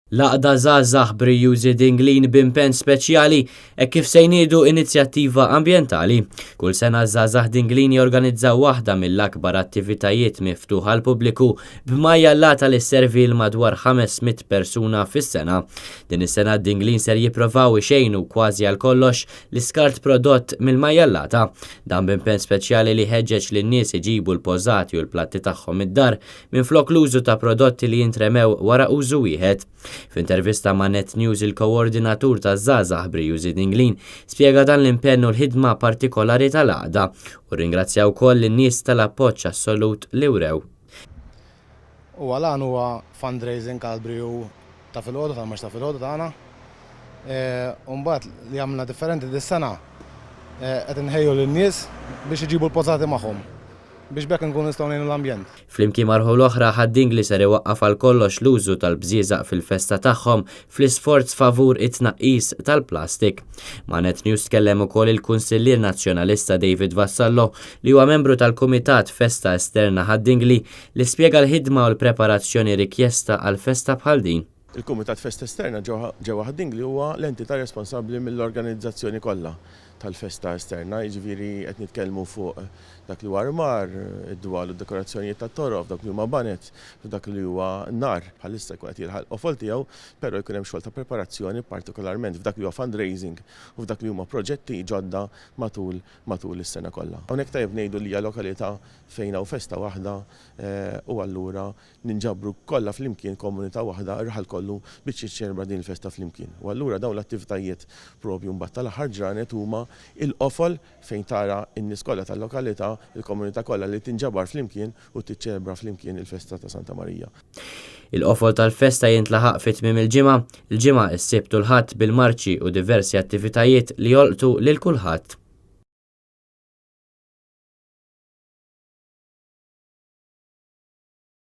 L-Għaqda Żgħażagħ Brijużi Dinglin b'impenn speċjali hekk kif se jniedu inizjattiva ambjentali. Kull sena ż-Żgħażagħ Dinglin jorganizzaw waħda mill-akbar attivitajiet miftuħa għall-pubbliku b'majjallata li sservi 'l madwar 500 persuna fis-sena. Din is-sena d-Dinglin ser jipprovaw ixejnu kważi għal kollox l-iskart prodott mill-majjallata. Dan b'impenn speċjali li jħeġġeġ lin-nies iġibu l-pożati u l-platti tagħhom id-dar minflok l-użu ta' prodotti li jintremew wara użu wieħed. F'intervista ma' Net News il-koordinatur taż-żgħażagħ Brijużi Dinglin spjega dan l-impenn u l-ħidma partikolari tal-għaqda u rringrazzja wkoll lin-nies tal-appoġġ assolut li wrew. Huwa l-għan huwa fundraising għall-briju ta' filgħodu, tal-marċ ta' filgħodu tagħna. U mbagħad li għamilna differenti dis-sena qed inħejju lin-nies biex iġibu l-pożati magħhom. Biex b'hekk inkunu nistgħu ngħinu l-ambjent. Flimkien ma' rħul oħra, Ħad-Dingli ser iwaqqaf għal kollox l-użu tal-bżieżaq fil-festa tagħhom fl-isforz favur it-tnaqqis tal-plastik. Ma' Net News tkellem ukoll il-Kunsillier Nazzjonalista David Vassallo li huwa membru tal-Kumitat Festa Esterna Ħad-Dingli li spjega l-ħidma u l-preparazzjoni rikjesta għal festa bħal din. Il-Kumitat Festa Esterna ġewwa Ħad-Dingli huwa l-entità responsabbli mill-organizzazzjoni kollha tal-festa esterna, jiġifieri qed nitkellmu fuq dak li huwa armar, id-dwal u d-dekorazzjonijiet tat-toroq, f'dawk li huma baned, f'dak li huwa nar. Bħalissa jkun qed jilħaq il-qofol tiegħu, però jkun hemm xogħol ta' preparazzjoni partikolarment f'dak li huwa fundraising u f'dak li huma proġetti ġodda matul matul is-sena kollha. Hawnhekk tajjeb ngħidu li hija lokalità fejn hawn festa waħda u allura Ninġabru kollha flimkien, komunità waħda, ir-raħal kollu biex jiċċelebra din il-festa flimkien. U allura dawn l-attivitajiet propju mbagħad tal-aħħar ġranet huma l-qofol fejn tara n-nies kollha tal-lokalità, il-komunità kollha li tinġabar flimkien u tiċċelebra flimkien il-festa ta' Santa Marija. Il-qofol tal-festa jintlaħaq fi tmiem il-ġimgħa, il-Ġimgħa, is-Sibt u l-Ħadd bil-marċi u diversi attivitajiet li jolqtu lil kulħadd.